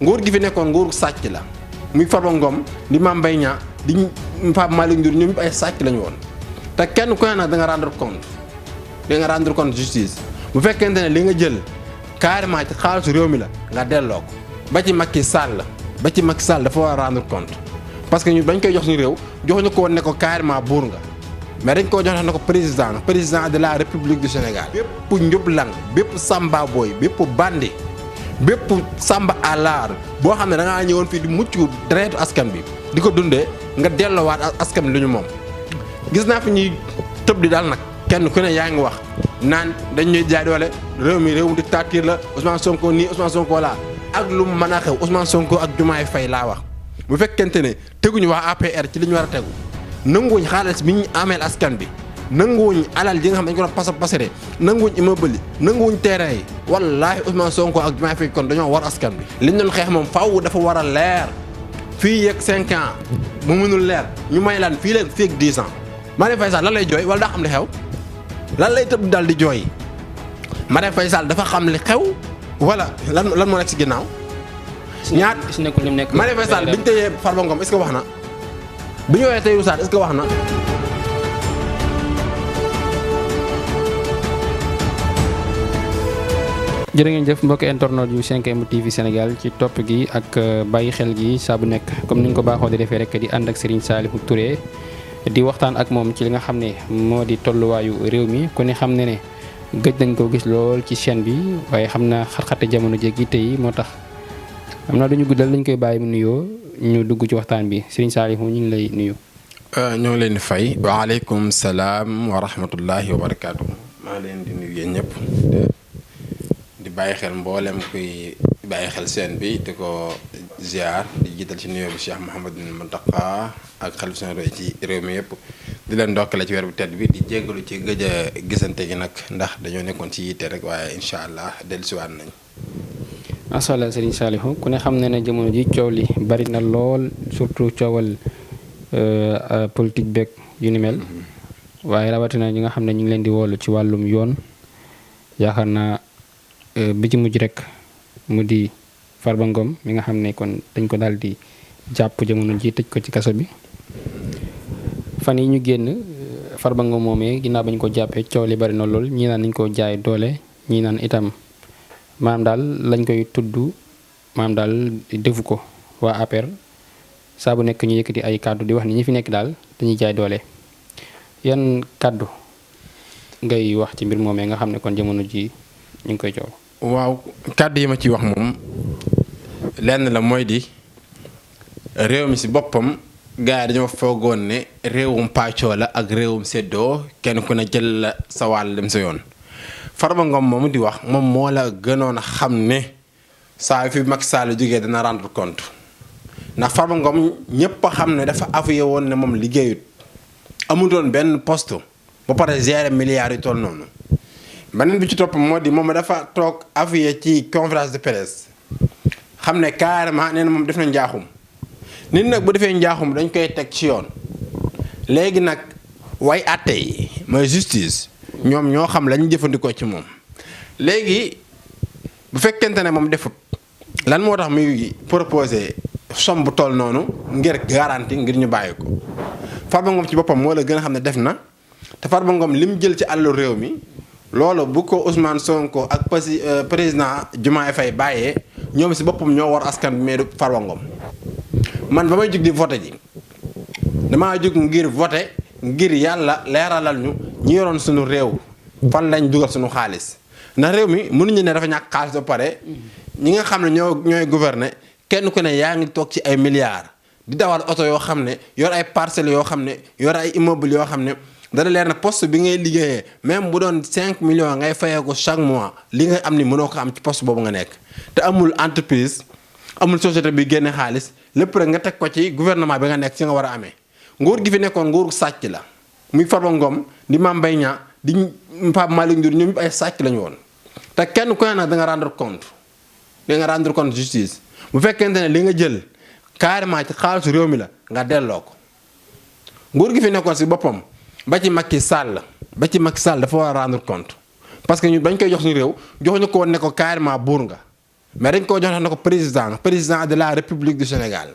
nguur gi fi nekkoon nguur sàcc la muy Farba Ngom di Mame Mbaye Niang di Pape Malick Ndour ñoom ñëpp ay sàcc lañu woon te kenn ku ne nag da nga rendre compte justice bu fekkente ne li nga jël carrément ci xaalisu réew mi la nga delloo ko ba ci Macky Sall dafa war a rendre compte parce que ñu dañ koy jox suñu réew joxuñu ko woon ne ko carrément buur nga mais dañ koo jox ne ko président de la République du Sénégal. bépp njublang bépp samba boy bépp bandi bépp samba àllar boo xam ne da ngaa ñëwoon fii di mucc deretu askan bi di ko dundee nga delloowaat askan bi lu ñu moom. gis naa fi ñuy tëb di daal nag kenn ku ne yaa ngi wax naan dañ ñuy jaay doole réew mi réewum dictature la Ousmane Sonko nii Ousmane Sonko laa ak lu mu mën a xew Ousmane Sonko ak Diomaye Faye laa wax. bu fekkente ne teguñu waa APR ci li ñu war a tegu nanguwuñ xaalis bi ñu ameel askan bi nanguwuñ alal ji nga xam ne dañu ko doon pasare nanguwuñ immeuble yi nanguwuñ terrain yi wallaahi Ousmane Sonko ak Diomaye Faye kon dañoo war askan bi. liñ doon xeex moom faaw dafa war a leer fii yeeg 5 ans mu mënul leer ñu may lan fii leen fii ak 10 ans Marième Faye Sall lan lay jooy wala daa xam li xew lan lay tëb daal di jooy Marième Faye Sall dafa xam li xew wala lan moo nekk si ginnaaw. si nekkul li mu nekk Marième Faye Sall biñ tëjee Farba Ngom est-ce que wax na bi ñu woowee Tahirou Sarr est-ce que wax na. jërë ngeen jëf mbokki internet yu 5M TV Sénégal ci topp gi ak bàyyi xel gi saa bu nekk comme ni ñu ko baaxoo di defee rek di ànd ak Serigne Salihou Touré di waxtaan ak moom ci li nga xam ne moo di tolluwaayu réew mi ku ne xam ne gëj nañ ko gis lool ci chaîne bi waaye xam naa xat-xate jamono jéeg yitte yi moo tax xam naa duñu guddal dañ koy bàyyi mu nuyoo ñu dugg ci waxtaan bi Serigne Salihou ñu ngi lay nuyu. ñoo ngi leen di fay. waaleykum salaam wa rahmatullahi wa barakaatu. maa leen di nuyu yéen ñëpp di bàyyi xel mboolem kuy bàyyi xel seen bi di ko ziar di jiital ci nuyoo bi Cheikh Mouhamadou Mountakha ak xalifa généraux ci réew mi yëpp di leen ndokkale ci weer bu tedd bi di jéggalu ci gëj a gisante gi nag ndax dañoo nekkoon ci yitte rek waaye incha allah dellusiwaat nañ. macha allah Serigne Salihou ku ne xam ne ne jamono ji coow li bari na lool surtout coowal politique beeg yu ni mel waaye rawatina ñi nga xam ne ñu ngi leen di woolu ci wàllum yoon yaakaar naa bi ci mujj rek mu di Farba Ngom mi nga xam ne kon dañ ko daal di jàpp jamono ji tëj ko ci kaso bi fan yi ñu génn Farba Ngom moomee ginnaaw bañ ko jàppee coow li bari na lool ñii naan nañ ko jaay doole ñii naan itam maanaam daal lañ koy tudd maanaam daal defu ko waa APR saa bu nekk ñu yëkkati ay kàddu di wax ni ñi fi nekk daal dañuy jaay doole yan kàddu ngay wax ci mbir moomee nga xam ne kon jamono ji ñu ngi koy coow. waaw kàddu yi ma ciy wax moom lenn la mooy di réew mi si boppam gars yi dañoo foogoon ne réewum pàccoo la ak réewum séddoo kenn ku ne jël la sa wàll dem sa yoon. Farba Ngom moomu di wax moom moo la gënoon a xam ne saa fi Macky Sall jógee dana rendre compte ndax Farba Ngom ñëpp a xam ne dafa avoué woon ne moom liggéeyut amutoon benn poste ba pare gérer milliards yu toll noonu. beneen bi ci topp moo di moom dafa toog avoué ci conférence de presse xam ne carrément nee na moom def na njaaxum nit nag bu defee njaaxum dañ koy teg ci yoon léegi nag way àtte yi mooy justice. ñoom ñoo xam lañu jëfandikoo ci moom léegi bu fekkente ne moom defut lan moo tax muy proposé somme bu toll noonu ngir garantie ngir ñu bàyyi ko Farba Ngom ci boppam moo la gën a xam ne def na te Farba Ngom li mu jël ci àllu réew mi loolu bu ko Ousmane Sonko ak président Diomaye Faye bàyyee ñoom si boppam ñoo war askan bi mais du Farba Ngom man ba may jug di voté ji damaa jug ngir voté ngir yàlla leeralal ñu ñi yoroon suñu réew fan lañ dugal suñu xaalis ndax réew mi mënuñu ne dafa ñàkk xaalis ba pare ñi nga xam ne ñooy gouverner kenn ku ne yaa ngi toog ci ay milliards di dawal oto yoo xam ne yor ay parcelles yoo xam ne yor ay immeubles yoo xam ne dana leer na poste bi ngay liggéeyee même bu doon 5 millions ngay fayee ko chaque mois li nga am ni mënoo ko am ci poste boobu nga nekk te amul entreprise amul société bi génne xaalis lépp rek nga teg ko ci gouvernement bi nga nekk ci nga war a amee nguur gi fi nekkoon nguur sàcc la muy Farba Ngom di Mame Mbaye Niang di Pape Malick Ndour ñoom ñëpp ay sàcc lañu woon te kenn ku ne nag da nga rendre compte justice bu fekkente ne li nga jël carrément ci xaalisu réew mi la nga delloo ko nguur gi fi nekkoon si boppam ba ci Macky Sall dafa war a rendre compte parce que ñu dañ koy jox suñu réew joxuñu ko woon ne ko carrément buur nga mais dañ koo jox na ko président de la République du Sénégal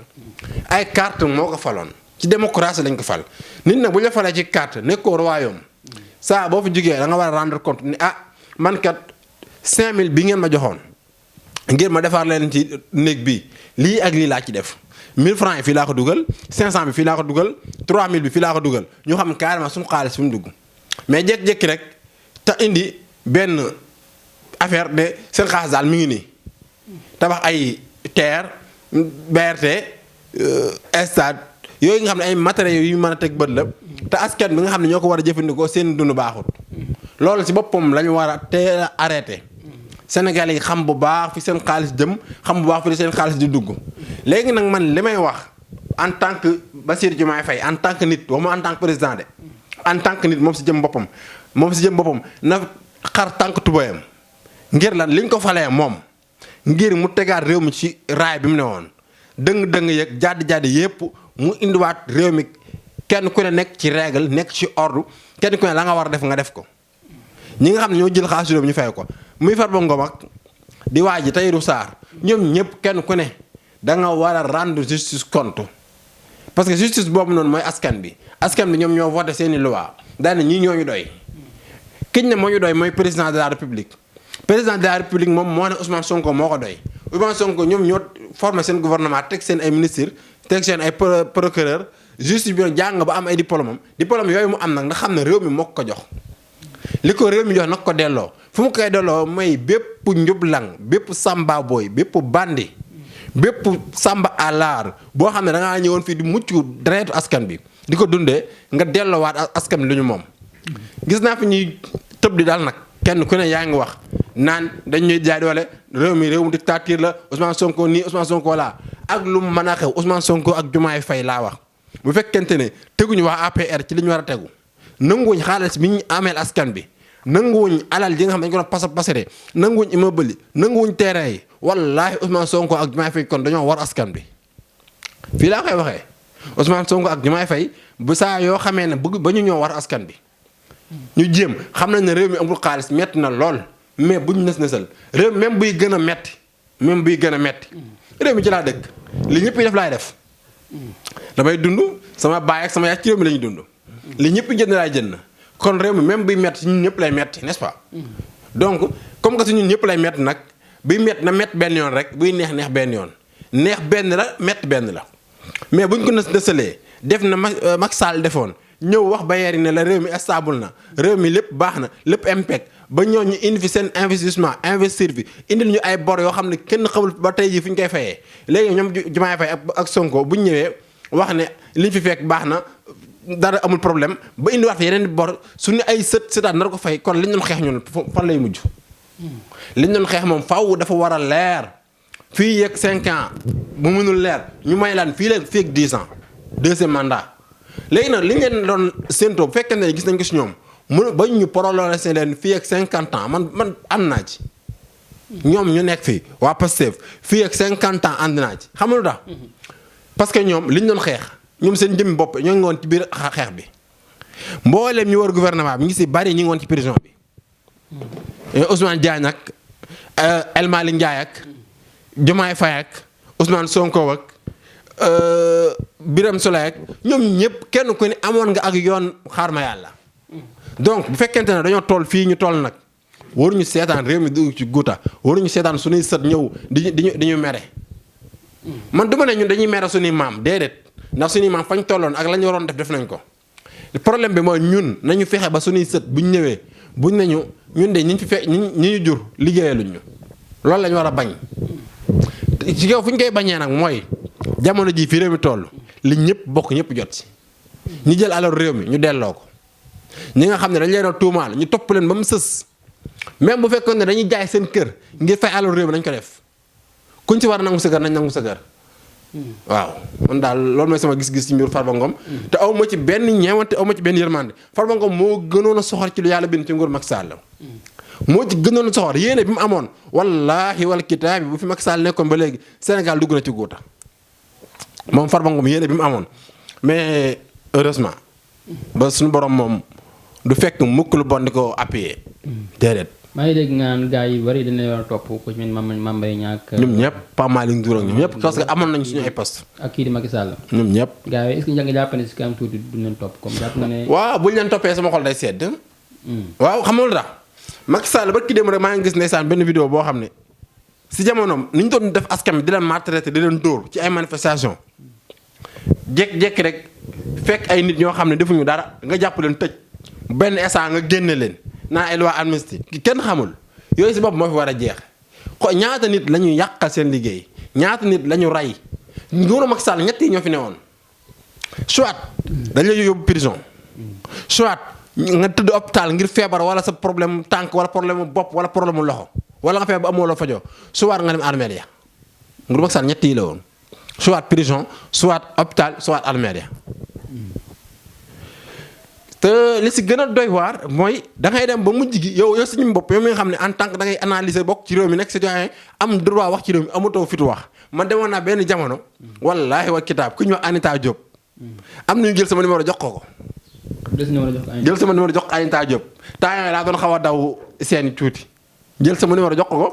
ay carte moo ko faloon ci démocratie lañ ko fal nit nag bu ñu la falee ci carte nekkoo royaume saa boo fi jógee da nga war a rendre compte ni man kat 5000 bi ngeen ma joxoon ngir ma defar leen ci néeg bi lii ak lii laa ci def 1000 francs yi fii laa ko dugal 500 bi fii laa ko dugal 3000 bi fii laa ko dugal ñu xam carrément suñu xaalis fi mu dugg mais jékki-jékki rek te indi benn affaire de seen xaalis daal mi ngi nii tabax ay terre BRT stade yooyu nga xam ne ay matériels yu mën a teg bët la te askan bi nga xam ne ñoo ko war a jëfandikoo seen dund baaxut loolu ci boppam la ñu war a teel a arrêté Sénégal yi xam bu baax fi seen xaalis jëm xam bu baax fi seen xaalis di dugg léegi nag man li may wax en tant que Bassirou Diomaye Faye en tant que nit waxuma en tant que président de en tant que nit moom ci jëm boppam na xar tànk tubayam ngir lan liñ ko falee moom ngir mu tegaat réew mi ci raay bi mu ne woon dëng-dëng yeeg jàdd-jàdd yépp mu indiwaat réew mi kenn ku ne nekk ci règle nekk ci ordre kenn ku ne la nga war a def nga def ko ñi nga xam ne ñoo jël xaalis réew mi ñu fay ko muy Farba Ngom ak di waa ji Tahirou Sarr ñoom ñëpp kenn ku ne da nga war a rendre justice compte parce que justice boobu noonu mooy askan bi ñoom ñoo voté seeni loi daane ñii ñoo ñu doy kiñ ne moo ñu doy mooy président de la république moom moo ne Ousmane Sonko moo ko doy Ousmane Sonko ñoom ñoo formé seen gouvernement teg seen ay ministre teg seen ay procureur justice bi jàng ba am ay diplôme yooyu mu am nag nga xam ne réew mi moo ko jox li ko réew mi jox nag ko delloo fu mu koy delloo mooy bépp njublang bépp samba boy bépp bandi bépp samba àllar boo xam ne da ngaa ñëwoon fii di mucc deretu askan bi di ko dundee nga delloowaat askan bi lu ñu moom. gis naa fi ñuy tëb di daal nag kenn ku ne yaa ngi wax naan dañ ñuy jaay doole réew mi réewum dictature la Ousmane Sonko nii Ousmane Sonko laa ak lu mu mën a xew Ousmane Sonko ak Diomaye Faye laa wax bu fekkente ne teguñu waa APR ci li ñu war a tegu nanguwuñ xaalis bi ñu ameel askan bi. nanguwuñ alal ji nga xam ne dañu ko doon pasare nanguwuñ immeuble yi nanguwuñ terrain yi wallaahi Ousmane Sonko ak Diomaye Faye kon dañoo war askan bi fii laa koy waxee Ousmane Sonko ak Diomaye Faye bu saa yoo xamee ne bëgg ba ñu ñoo war askan bi ñu jéem xam nañ ne réew mi amul xaalis metti na lool mais buñ nës-nësal réew même buy gën a metti réew mi ci laa dëkk li ñëpp yi def laay def damay dund sama baay ak sama yaay ci réew mi la ñuy dund li ñëpp jënd laay jënd kon réew mi même buy metti ñun ñëpp lay metti n'est-ce pas donc comme que si ñun ñëpp lay metti nag buy metti na metti benn yoon rek buy neex benn yoon neex benn la metti benn la mais buñ ko nësalee def na Macky Sall defoon ñëw wax bayeer yi ne la réew mi stable na réew mi lépp baax na lépp impact ba ñoo ñu indi fi seen investissement investir fi indil ñu ay bor yoo xam ne kenn xamul ba tey jii fu ñu koy fayee léegi ñoom Diomaye Faye ak Sonko bu ñu ñëwee wax ne liñ fi fekk baax na dara amul problème ba indiwaat yeneen bor suñu ay sëtaat nar ko fay kon liñ doon xeex ñun fan lay mujj. liñ doon xeex moom faaw dafa war a leer fii yeeg 5 ans bu mënul leer ñu may laan fii leen fii ak 10 ans deuxième mandat. léegi nag li ngeen doon séentoo bu fekkee ne gis nañ ko si ñoom mu ba ñu prolonger leen fii ak 50 ans man ànd naa ci. ñoom ñu nekk fii waa Pastef fii ak 50 ans ànd naa ci xam nga lu tax parce que ñoom liñ doon xeex. ñoom seen jëmmi bopp ñoo ngi woon ci biir xeex bi mbooleem ñu war gouvernement bi ñu ngi si bari ñu ngi woon ci prison bi Ousmane Diagne ak El Malick Ndiaye ak Diomaye Faye ak Ousmane Sonko ak Birame Souleye ak ñoom ñëpp kenn ku ne amoon nga ak yoon xaar ma yàlla donc bu fekkente ne dañoo toll fii ñu toll nag waruñu seetaan réew mi dugg ci guuta waruñu seetaan suñuy sët ñëw di ñu mere man du ma ne ñun dañuy mere suñuy maam déedéet ndax suñuy maam fañ tolloon ak la ñu waroon def nañ ko problème bi mooy ñun nañu fexe ba suñuy sët buñ ñëwee buñ nañu ñun de ñi fi fekk ñi ñu jur liggéeyaluñ ñu loolu la ñu war a bañ ci kaw fu ñu koy bañee nag mooy jamono ji fi réew mi toll li ñëpp bokk ñëpp jot si ñi jël alal réew mi ñu delloo ko ñi nga xam ne dañ leen a tuumaal ñu topp leen ba mu sës même bu fekkoon ne dañuy jaay seen kër ngir fay alal réew mi nañ ko def kuñ ci war a nangu sa kër nañ nangu sa kër waaw man daal loolu mooy sama gis-gis ci mbiru Farba Ngom te aw ma ci benn ñeewante aw ma ci benn yërmande Farba Ngom moo gënoon a soxor ci lu yàlla bind ci nguur Macky Sall moo ci gënoon a soxor yéene bi mu amoon wallaahi wal kitaabi bu fi Macky Sall nekkoon ba léegi Sénégal dugg na ci guuta moom Farba Ngom yéene bi mu amoon mais heureusement ba suñu borom moom du fekk mukk lu bon di ko appuyer déedéet maa ngi dégg nga naan gars yi bari dañ leen war a topp ku ci mel ni Mame Mbaye Niang ak ñoom ñëpp Pape Malick Ndour ak ñoom ñëpp parce que amoon nañ suñu ay poste ak kii di Macky Sall. ñoom ñëpp. gars yi est-ce que nga jàpp ne si kanam tuuti duñ leen topp comme jàpp nga ne. waaw buñ leen toppee sama xol day sedd. waaw xam nga lu tax Macky Sall ba ki dem rek maa ngi gis ndeysaan benn vidéo boo xam ne si jamonoom ni ñu doon def askan bi di leen maltraité di leen dóor ci ay manifestation jékki-jékki rek fekk ay nit ñoo xam ne defuñu dara nga jàpp leen tëj benn instant nga génne leen naa ay loi amnistie kenn xamul yooyu si bopp moo fi war a jeex ñaata nit la ñuy yàqal seen liggéey ñaata nit la ñu rey nguuru Macky Sall ñett yi ñoo fi newoon soit dañ la yóbbu prison soit nga tëdd hôpital ngir feebar wala sa problème tànk wala problème bopp wala problème loxo wala nga feebar ba amoo loo fajoo soit nga dem armeel ya nguuru Macky Sall ñett yi la woon soit prison soit hôpital soit armeel ya te li si gën a doy waar mooy da ngay dem ba mujj gi yow si ñu bopp yow mi nga xam ne en tant que da ngay analyser bokk ci réew mi nekk citoyen am droit wax ci réew mi amatoo fitu wax man demoon naa benn jamono wallaahi wa kitaab ku ñu wax Anita Diop am nañu jël sama numéro jox ko. jël sama numéro jox ko Anita Diop temps yii laa doon xaw a daw seeni tuuti jël sama numéro jox ko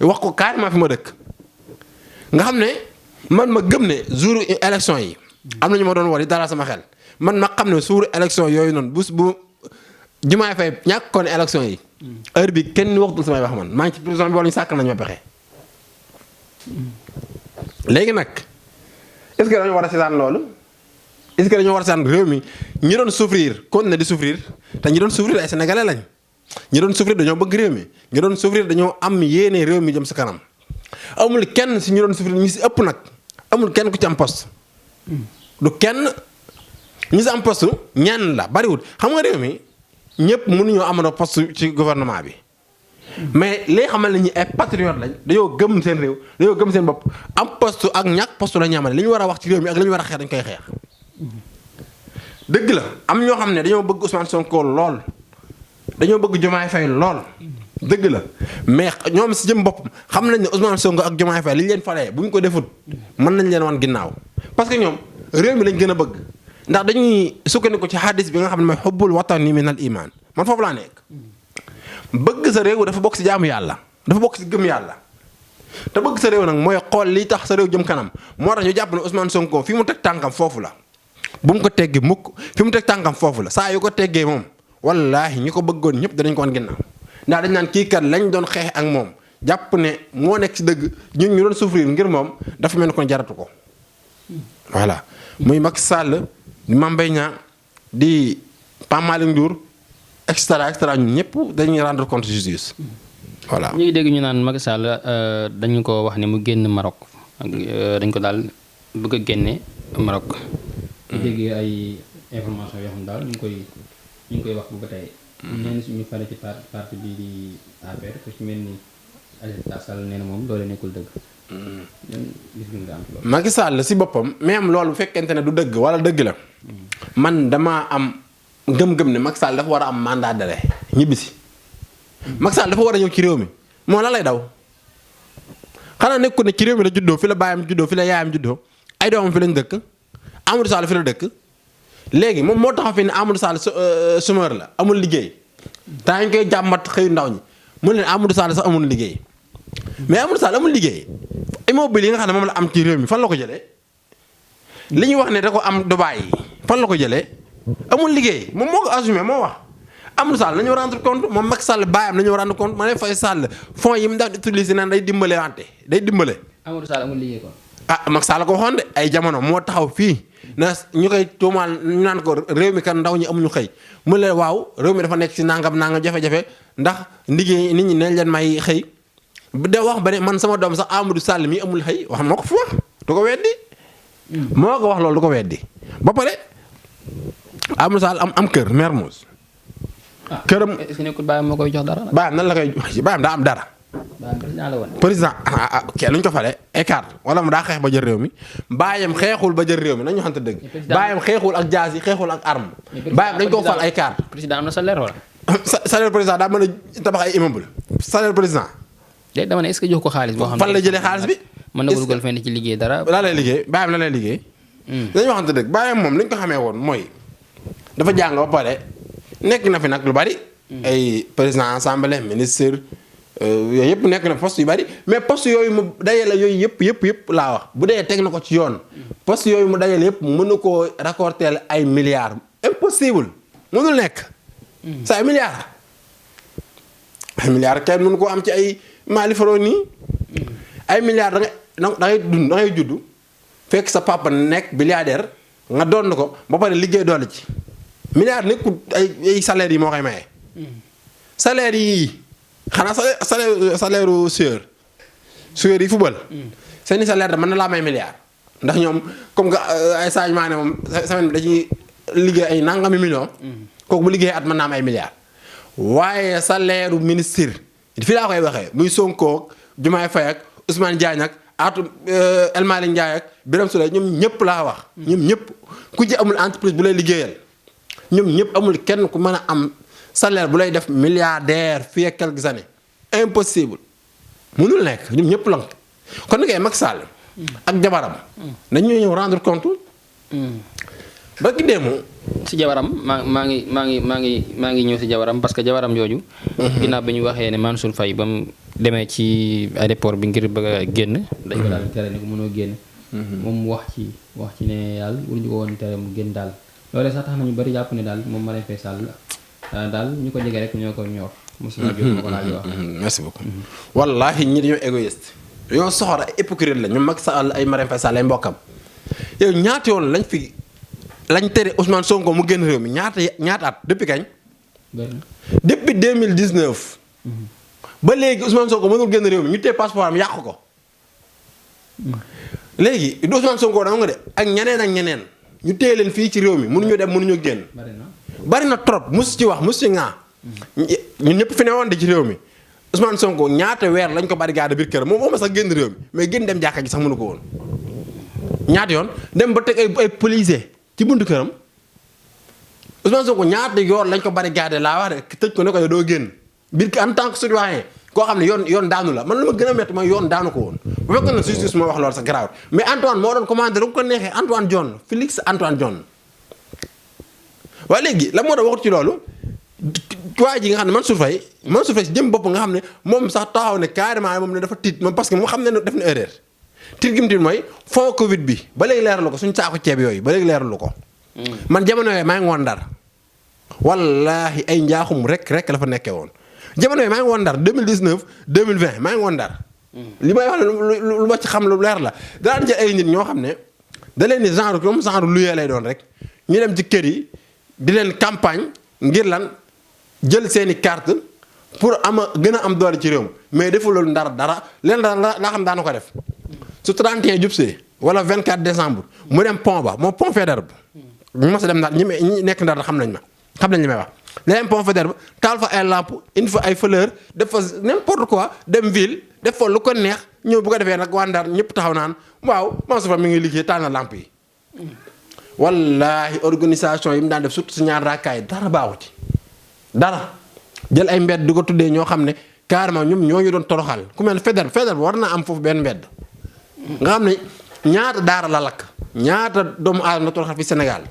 wax ko carrément fi ma dëkk nga xam ne man ma gëm ne jour élection yi am na ñu ma doon war di dara sama xel. man ma xam ne suuru élection yooyu noonu bu Diomaye Faye ñàkk ko ne élection yi heure bi kenn waxtul samay wax man maa ngi ci prison bi wala ñu sàkkal nañu ma pexe léegi nag est-ce que dañoo war a seetaan loolu est-ce que dañoo war a seetaan réew mi ñi doon souffrir continuer di souffrir te ñi doon souffrir ay sénégalais lañ ñi doon souffrir dañoo bëgg réew mi ñi doon souffrir dañoo am yéene réew mi jëm sa kanam amul kenn si ñu doon souffrir ñi si ëpp nag amul kenn ku ci am poste du kenn ñi si am poste ñenn la bariwul xam nga réew mi ñëpp mënuñoo amandoo poste ci gouvernement bi mais li xamal ne ñi ay patriote lañ dañoo gëm seen réew dañoo gëm seen bopp am poste ak ñàkk poste la ñu amale li ñu war a wax ci réew mi ak li ñu war a xeex dañ koy xeex. dëgg la am ñoo xam ne dañoo bëgg Ousmane Sonko lool dañoo bëgg Diomaye Faye lool dëgg la mais ñoom si jëm bopp xam nañ ne Ousmane Sonko ak Diomaye Faye li ñu leen falee bu ñu ko defut mën nañ leen wan ginnaaw parce que ñoom réew mi lañ gën a bëgg. ndax dañuy sukkandiku ci hadis bi nga xam ne mooy xubbul watani min al iman man foofu laa nekk bëgg sa réew dafa bokk si jaamu yàlla dafa bokk si gëm yàlla te bëgg sa réew nag mooy xool li tax sa réew jëm kanam moo tax ñu jàpp ne Ousmane Sonko fi mu teg tànkam foofu la bu mu ko teggi mukk fi mu teg tànkam foofu la saa yu ko teggee moom wallaahi ñi ko bëggoon ñëpp danañ ko wan ginnaaw ndax dañ naan kii kat lañ doon xeex ak moom jàpp ne moo nekk si dëgg ñun ñu doon souffrir ngir moom dafa mel ni kon jaratu ko voilà muy Macky Sall di Mame Mbaye Niang di Pape Malick Ndour et cetera ñun ñëpp dañuy rendre compte justice voilà. ñu ngi dégg ñu naan Macky Sall dañu ko wax ne mu génn Maroc dañ ko daal bëgg a génne Maroc. ñu dégg ay information yoo xam daal ñu ngi koy wax bu ba tey. ñenn suñu fare ci parti bii di APR ku ci mel ni Aziz Sall nee na moom loolu nekkul dëgg. Macky Sall si boppam même loolu bu fekkente ne du dëgg wala dëgg la man damaa am ngëm-ngëm ne Macky Sall dafa war a am mandat d'arrêt ñibbisi Macky Sall dafa war a ñëw ci réew mi moo la lay daw xanaa nekkul ne ci réew mi la juddoo fi la baayam juddoo fi la yaayam juddoo ay doomam fi lañ dëkk Amadou Sall fi la dëkk léegi moom moo taxaw fi ne Amadou Sall chômeur la amul liggéey taa ñu koy jàmbat xëyu ndaw ñi mu ne Amadou Sall sax amul liggéey mais Amadou Sall amul liggéey immeuble yi nga xam ne moom la am ci réew mi fan la ko jëlee li ñuy wax ne da ko am Dubaï fan la ko jëlee amul liggéey moom moo ko assumé moo wax Amadou Sall nañu rendre compte moom Macky Sall baayam nañu rendre compte ma ne Faye Sall fonds yi mu daan utiliser naan day dimbale wante day dimbale. Amadou Sall amul liggéey kon. ah Macky Sall ko waxoon de ay jamono moo taxaw fii na ñu koy tuumaal ñu naan ko réew mi kan ndaw ñi amuñu xëy mu leen waaw réew mi dafa nekk ci nangam jafe-jafe ndax liggéey nit ñi nañ leen may xëy. de wax ba ne man sama doom sax Amadou Sall mi amul xëy wax moo ko fi wax du ko weddi moo ko wax loolu du ko weddi ba pare Amadou Sall am kër Mermoz këram est-ce que nekkul baayam moo koy jox dara. baayam nan la koy baayam daa am dara. baayam président la woon. président kii lu ñu ko falee écart wala mu daa xeex ba jël réew mi baayam xeexul ba jël réew mi nañu xamante dëgg. baayam xeexul ak jaas yi xeexul ak arme. baayam dañ koo fal ay carte. président am na salaire wala. salaire président daa mën a tabax ay immeuble salaire président. léegi dama ne est-ce que jox ko xaalis boo xam ne fan la jëlee xaalis bi. mën na ko dugal fenn ci liggéey dara. la lay liggéey baayam la lay liggéey. dañu waxante dëgg baayam moom li ñu ko xamee woon mooy dafa jàng ba pare nekk na fi nag lu bari ay président assemblée ministre yooyu yëpp nekk na poste yu bari mais poste yooyu mu dajale yooyu yëpp laa wax bu dee teg na ko ci yoon poste yooyu mu dajale yëpp mën na koo raccorder ay milliards impossible mënul nekk sa ay milliards kenn mënu koo am ci ay Mali Faro nii ay milliards da ngay juddu fekk sa papa nekk milliardaire nga doon ko ba pare liggéey doole ci milliards nekkul ay salaire yi moo koy maye salaire yi xanaa salaire sueur yi football seeni salaire da mën na laa may milliard ndax ñoom comme que ay Sadio Mané moom semaine bi dañuy liggéey ay nangami million kooku bu liggéey at mën naa am ay milliards waaye salaire ministre fii laa koy waxee muy Sonko Diomaye Faye ak Ousmane Diagne ak El Malick Ndiaye ak Birame Souleye ñoom ñëpp laa wax ñoom ñëpp ku ci amul entreprise bu lay liggéeyal ñoom ñëpp amul kenn ku mën a am salaire bu lay def milliardaire fii ak quelques années impossible mënul nekk ñoom ñëpp lank kon nag Macky Sall ak jabaram dañu ñëw rendre compte ba ki deemu si jabaram maa ngi ñëw si jabaram parce que jabaram jooju ginnaaw bi ñu waxee ne Mansour Faye ba mu demee ci aéroport bi ngir bëgg a génn dañ ko daal tere ne ko mënoo génn moom mu wax ci ne yàlla waruñu ko woon tere mu génn daal loolee sax tax nañu bari jàpp ne daal moom Marème Faye Sall daal ñu ko jege rek ñoo ko ñor mosuma jot ma ko laaj wax merci beaucoup wallaahi ñi dañoo égoïste dañoo soxor ay hypocrite la ñu Macky Sall ay Marème Faye Sall ay mbokkam yow ñaata yoon lañ tere Ousmane Sonko mu génn réew mi ñaata at depuis kañ depuis 2019 ba léegi Ousmane Sonko mënul génn réew mi ñu téye passeport am yàq ko léegi du Ousmane Sonko dama nga de ak ñeneen ñu téye leen fii ci réew mi mënuñu dem mënuñu génn bari na trop mus ci wax mus ci ŋaa ñun ñëpp fi ne woon de ci réew mi Ousmane Sonko ñaata weer lañ ko barricade biir kër moom sax génn réew mi mais génn dem jàkka ji sax mënu ko woon ñaata yoon dem ba teg ay policier ci buntu këram Ousmane Sonko ñaata yoon lañ ko barricade laa wax de tëj ko ne ko yow doo génn biir en tant que citoyen koo xam ne yoon daanu la man lu ma gën a métti mooy yoon daanu ko woon bu fekkoon ne justice moo wax loolu sa garaaw mais Antoine moo doon commandé lu ko neexee Antoine Diome Félix Antoine Diome waaye léegi la moo tax waxut ci loolu waa ji nga xam ne Mansour Faye si jëm bopp nga xam ne moom sax taxaw ne carrément moom ne dafa tiit moom parce que mu xam ne def na erreur tiit gi mu tiit mooy fond Covid bi ba léegi leeralu ko suñu saako ceeb yooyu ba léegi leeralu ko man jamono yooyu maa ngi woon Ndar wallaahi ay njaaxum rek la fa nekkee woon jamono yooyu maa ngi woon Ndar 2019 2020 maa ngi woon Ndar li may wax lu ma ci xam lu leer la daan jël ay nit ñoo xam ne da leen ni genre luyee lay doon rek ñu dem ci kër yi di leen campagne ngir lan jël seeni carte pour gën a am doole ci réew mi mais deful loolu Ndar dara leen laa xam daana ko def su 31 jubsee wala 24 décembre mu dem pont ba moom pont Faidherbe ñu mos a dem Ndar ñi nekk Ndar xam nañ li may wax da dem pont Faidherbe taal fa ay lampe indi fa ay fleur def fa n'importe quoi dem ville def fa lu ko neex ñëw bu ko defee nag waa Ndar ñëpp taxaw naan waaw Mansour Faye mi ngi liggéey taal na lampe yi wallaahi organisation yi mu daan def surtout si ñaar raakaay dara baaxu ci dara jël ay mbedd di ko tuddee ñoo xam ne carrément ñoom ñoo ñu doon toroxal ku mel ne Faidherbe war naa am foofu benn mbedd nga xam ne ñaata daara la lakk ñaata doomu aadama la toroxal fi Sénégal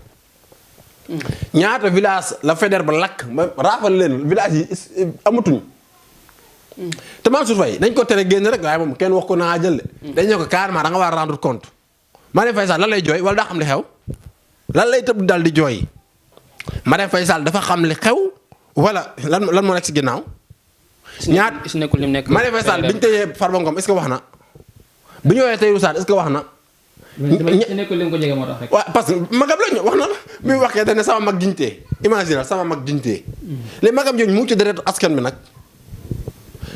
ñaata village la Faidherbe ba lakk ba raafal leen village yi amatuñ te Mansour Faye dañ ko tere génn rek waaye moom kenn wax ko naa jël dañ ne ko carrément da nga war a rendre compte Marème Faye Sall lan lay jooy wala daa xam li xew lan lay tëb dal di jooy Marème Faye Sall dafa xam li xew wala lan moo nekk si ginnaaw. si nekkul li mu nekk Marème Faye Sall bi ñu tëjee Farba Ngom est-ce que wax na bi ñu woowee Tahirou Sarr est-ce que wax na. si nekkul li mu ko jege moo tax rek. waaw parce que magam la ñu wax na la bi mu waxee dañ ne sama mag jiñtee imagine sama mag jiñtee léegi magam jooju mu ci deretu askan bi nag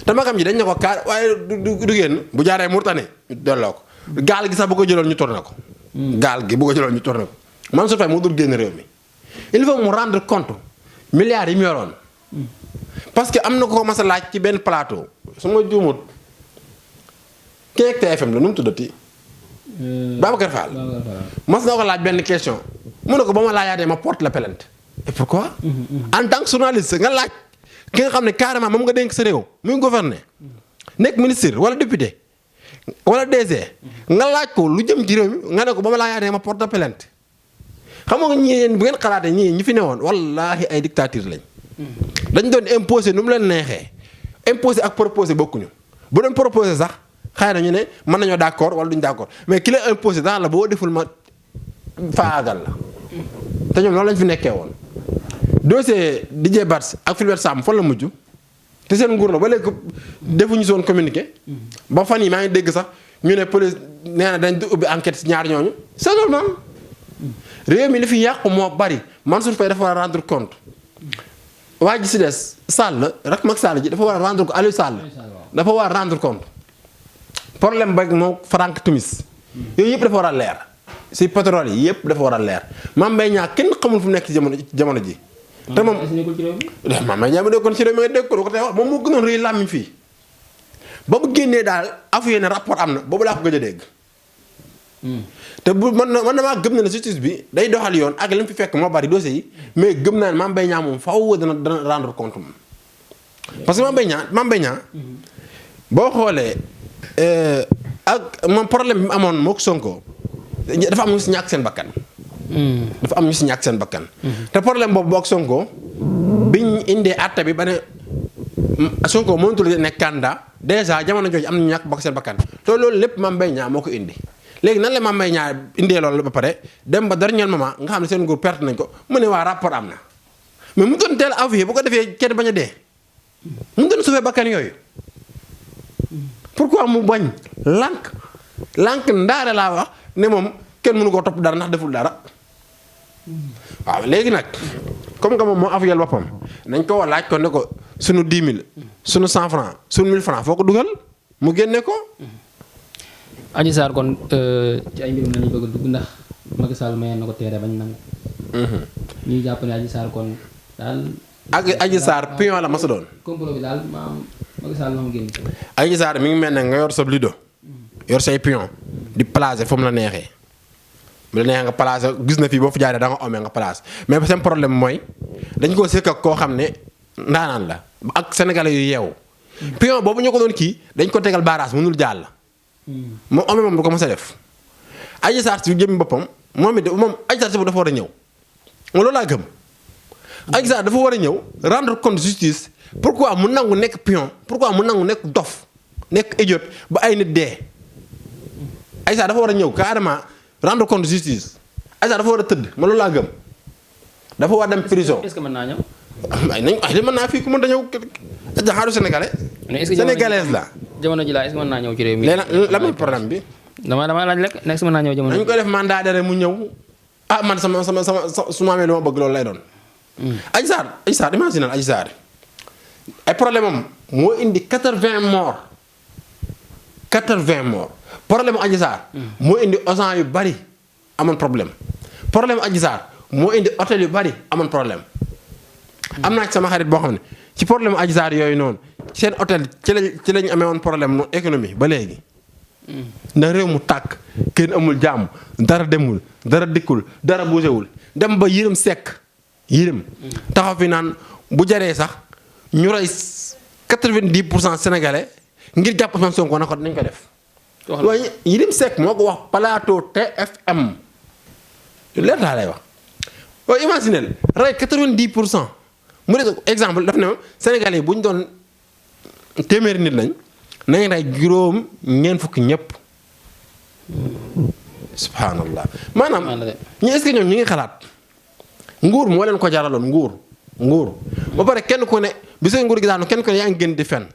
te magam ji dañ ne ko kaar waaye du génn bu jaaree Mourtane ñu delloo ko gaal gi sax bu ko jëloon ñu tourné ko. gaal gi bu ko jëloon ñu tourné ko Mansour Faye moo dul génn réew mi il faut mu rendre compte milliards yi mu yoroon parce que am na ko mas a laaj ci benn plateau su ma juumut kii ak TFM la nu mu tuddati. Babacar Fall mas na ko laaj benn question mu ne ko ba ma laajaatee ma porte la plainte et pourquoi en tant que journaliste nga laaj ki nga xam ne carrément moom nga dénk sa réew muy gouverner nekk ministre wala député wala DG nga laaj ko lu jëm ci réew mi nga ne ko ba ma laajaatee ma porte la plainte xam nga ñii bu ngeen xalaatee ñii ñi fi newoon wallaahi ay dictature lañ dañ doon imposer nu mu leen neexee imposer ak proposer bokkuñu bu doon proposer sax xëy na ñu ne mën nañoo d'accord wala duñ d'accord mais ki la imposer dans la boo deful ma faagal la te ñoom loolu lañ fi nekkee woon. dossier DJ Badji ak Fulbert Sambou fan la mujj te seen nguur la ba léegi defuñu soon communiqué ba fan yi maa ngi dégg sax ñu ne police nee na dañ di ubbi enquête si ñaar ñooñu c'est normal réew mi li fi yàqu moo bari Mansour Faye dafa war a rendre compte waa ji si des Sall rek mag Sall ji dafa war a rendre compte Aliou Sall dafa war a rendre compte problème ba moom Franck Timis yooyu yëpp dafa war a leer si pétrole yi yëpp dafa war a leer Mame Mbaye Niang kenn xamul fu mu nekk ci jamono ji te moom Mame Mbaye Niang mu nekkoon ci réew mi nga dégg ko tey wax moom moo gënoon rëy làmmiñ fii ba mu génnee daal affaire ne rapport am na boobu laa ko gëj a dégg te bu man damaa gëm na ne justice bi day doxal yoon ak li mu fi fekk moo bari dossier yi mais gëm naa ne Mame Mbaye Niang moom faaw dana rendre compte moom parce que Mame Mbaye Niang boo xoolee ak moom problème bi mu amoon mook Sonko dafa am ñu si ñàkk seen bakkan dafa am ñu si ñàkk seen bakkan te problème boobu boog Sonko biñ indee àtte bi ba ne Sonko mënatul nekk candidat déjà jamono jooju am na ñu ñàkk bokk seen bakkan te loolu lépp Mame Mbaye Niang moo ko indi léegi nan la Mame Mbaye Niang indee loolu ba pare dem ba dernier moment nga xam ne seen nguur perte nañ ko mu ne waa rapport am na mais mu doon teel avoué bu ko defee kenn bañ a dee mu doon sauver bakkan yooyu pourquoi mu bañ lànk ndaare laa wax ne moom kenn mënu koo topp dara ndax deful dara waaw léegi nag comme que moom moo avoué boppam nañ ko laaj ko ne ko sunu 10 000 sunu 100 francs sunu 1000 francs foo ko dugal mu génne ko. Adji Sarr kon ci ay mbirum lañu bëgg a dugg ndax Macky Sall mayeen na ko teere bañ nangu. ñuy jàpp ne Adji Sarr kon daal. ak Adji Sarr pion la ma sa doon. complot bi daal maam Macky Sall moom génn. Adji Sarr mi ngi mel ne nga yor sa lido yor say pion di placer fu mu la neexee bu la neexee nga placer gis na fii boo fi jaaree da nga omee nga placer mais seen problème mooy dañ koo sëkk ak koo xam ne ndaanaan la ak sénégalais yu yeewu pion boobu ñu ko doon kii dañ ko tegal barrage mënul jàll. moom omee moom du ko mës a def Adji Sarr si jëmmi boppam moom Adji Sarr si dafa war a ñëw loolu laa gëm. Adji Sarr dafa war a ñëw rendre compte justice pourquoi mu nangu nekk pion pourquoi mu nangu nekk dof nekk idiot ba ay nit dee. Adji Sarr dafa war a ñëw carrément rendre compte justice Adji Sarr dafa war a tëdd ma loolu laa gëm dafa war a dem prison. est-ce que mën naa ñëw. ay mën naa fii ku mën a ñëw Adji xaaru sénégalais. sénégalaise la. jamono ji laa est-ce que mën naa ñëw ci réew mi. léegi la mooy problème bi. dama laaj rek est-ce que mën naa ñëw jamono ji. dañ koy def mandat d'arrêt mu ñëw ah man sama su ma amee lu ma bëgg loolu lay doon. Adji Sarr imagine Adji Sarr ay problème am moo indi 80 morts problème Adji Sarr moo indi agent yu bari amoon problème Adji Sarr moo indi hôtel yu bari amoon problème am naa ci sama xarit boo xam ne ci problème Adji Sarr yooyu noonu seen hôtel ci lañ amee woon problème no économie ba léegi ndax réew mu tàkk kenn amul jàmm dara demul dara dikkul dara bougéwul dem ba Yérim Seck taxaw fi naan bu jaree sax ñu rey 90% sénégalais ngir jàpp Ousmane Sonko na ko nañ ko def. waaye Yérim Seck moo ko wax plateau TFM leer laa lay wax waaye imaginez rey 90% mu ne exemple daf ne ma sénégalais yi bu ñu doon téeméeri nit lañ nañ rey juróom ñeent fukki ñëpp subhanallah maanaam ñu est-ce que ñoom ñu ngi xalaat. nguur moo leen ko jaraloon nguur ba pare kenn ku ne bi seen nguur gi daanu kenn ku ne yaa ngi génn di fen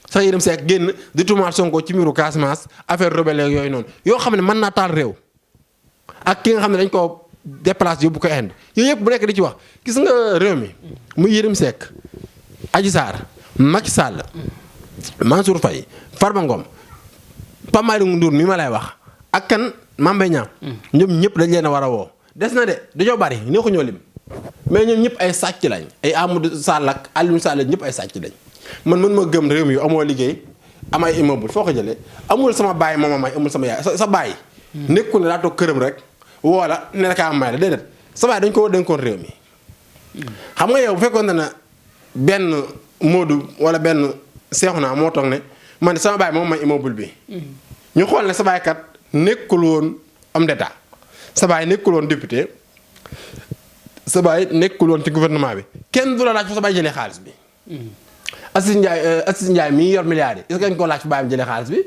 sax Yérim Seck génn di tuumaal Sonko ci mbiru Casamance affaire rebelle yooyu noonu yoo xam ne mën naa taal réew ak ki nga xam ne dañ ko déplacé yóbbu ko Inde yooyu yëpp bu nekk di ci wax gis nga réew mi muy Yérim Seck Adji Sarr Macky Sall Mansour Faye Farba Ngom Pape Malick Ndour mi ma lay wax ak kan Mame Mbaye Niang ñoom ñëpp dañ leen a war a woo des na de dañoo bari ñoo ko ñoo lim mais ñoom ñëpp ay sàcc lañ ay Amadou Sall ak Aliou Sall ñëpp ay sàcc lañ man ma gëm réew mi yu amoo liggéey am ay immeuble foo ko jëlee amul sama baay mooma may amul sama yaay sa baay nekkul ne daa toog këram rek woola ne la kaa may la déedéet sa baay dañ ko war dénkoon réew mi xam nga yow bu fekkoon na benn Modou wala benn Seexuna moo toog ne man sama baay moom may immeuble bi ñu xool ne sa baay kat nekkul woon homme d'état sa baay nekkul woon député sa baay nekkul woon ci gouvernement bi kenn du la laaj fa sa baay jëlee xaalis bi. Assis Ndiaye mii yor milliards yi est-ce que dañ koo laaj fa baayam jëlee xaalis bi.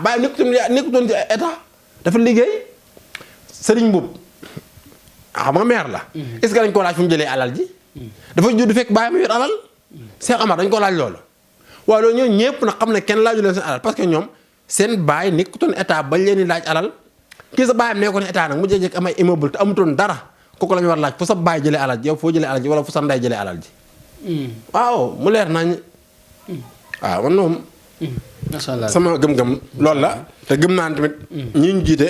baayam nekkutoon ci état dafa liggéey. Serigne Mboup xam nga maire la. est-ce que dañ koo laaj fu mu jëlee alal ji. dafa judd fekk baayam yor alal. Cheikh Amar dañ koo laaj loolu. waaw loolu ñooñu ñëpp nag xam ne kenn laaju leen seen alal parce que ñoom seen baay nekkutoon état bañ leen di laaj alal kii sa baayam nekkoon état nag mu jékki-jékki am ay immeuble te amutoon dara kooku la ñu war laaj fu sa baay jëlee alal ji yow foo jëlee alal ji wala fu sa ndey jëlee alal ji. waaw mu leer nañ. waaw man moom. macha allah sama gëm-gëm loolu la te gëm naa tamit ñi ñu jiite.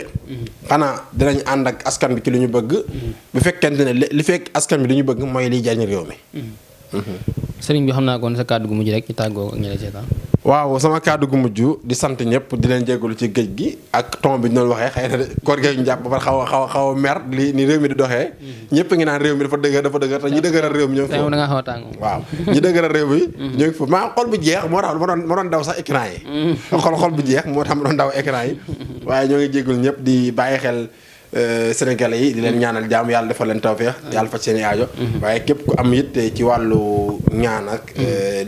xanaa dinañ ànd ak askan bi ci li ñu bëgg. bu fekkente ne li fekk askan bi li ñu bëgg mooy liy jariñ réew mi. sëriñ bi xam naa kon sa kàddu gu mujj rek ci tàggoo ak ñi la seetaan. waaw sama kàddu gu mujj di sant ñëpp di leen jégalu ci géej gi ak ton bi ñu doon waxee xëy na koor gi ñu jàpp ba xaw a mer li ni réew mi di doxee. ñëpp ngi naan réew mi dafa dëgër te ñi dëgëral réew mi ñoo ngi foofu. da nga xaw a tàng. waaw ñi dëgëral réew mi. ñoo ngi foofu maa xol bu jeex moo tax ma doon daw sax écran yi. xol bu jeex moo tax ma doon daw écran yi. waaye ñoo ngi jégalu ñëpp di bàyyi xel Sénégalais yi di leen ñaanal jàmm yàlla defal leen tawfeex yàlla faj seen i aajo. waaye képp ku am it ci wàllu ñaan ak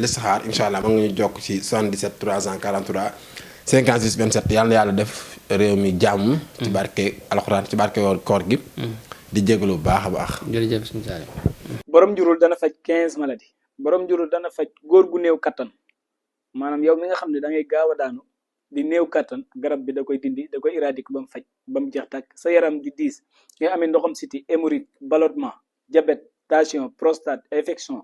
listixaar incha allah ma nga ñu jokk ci 77 343 56 27 yàlla na yàlla def réew mi jàmm. ci barke alxuraan ci barke koor gi. di jégalu bu baax a baax. jërëjëf suñu saali. borom njurul dana faj 15 maladies borom njurul dana faj góor gu néew kattan maanaam yow mi nga xam ne da ngay gaaw a daanu di néew kattan garab bi da koy dindi da koy éradiquer ba mu faj ba mu jeex tàkk sa yaram di diis nga amee ndoxam siti hémorroïde ballonnement diabète tension prostate infection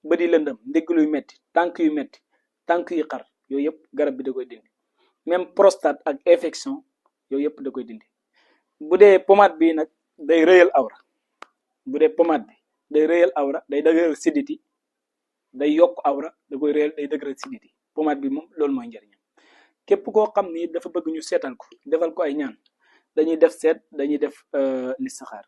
bët yi lëndëm ndigg luy metti tànk yu xar yooyu yëpp garab bi da koy dindi même prostate ak infection yooyu yëpp da koy dindi bu dee pommade bi nag day rëyal awra bu dee pommade bi day rëyal awra day dëgëral siditi day yokk awra da koy rëyal day dëgëral siditi pommade bi moom loolu mooy njëriñam képp koo xam ni dafa bëgg ñu seetal ko defal ko ay ñaan dañuy def seet dañuy def listixaar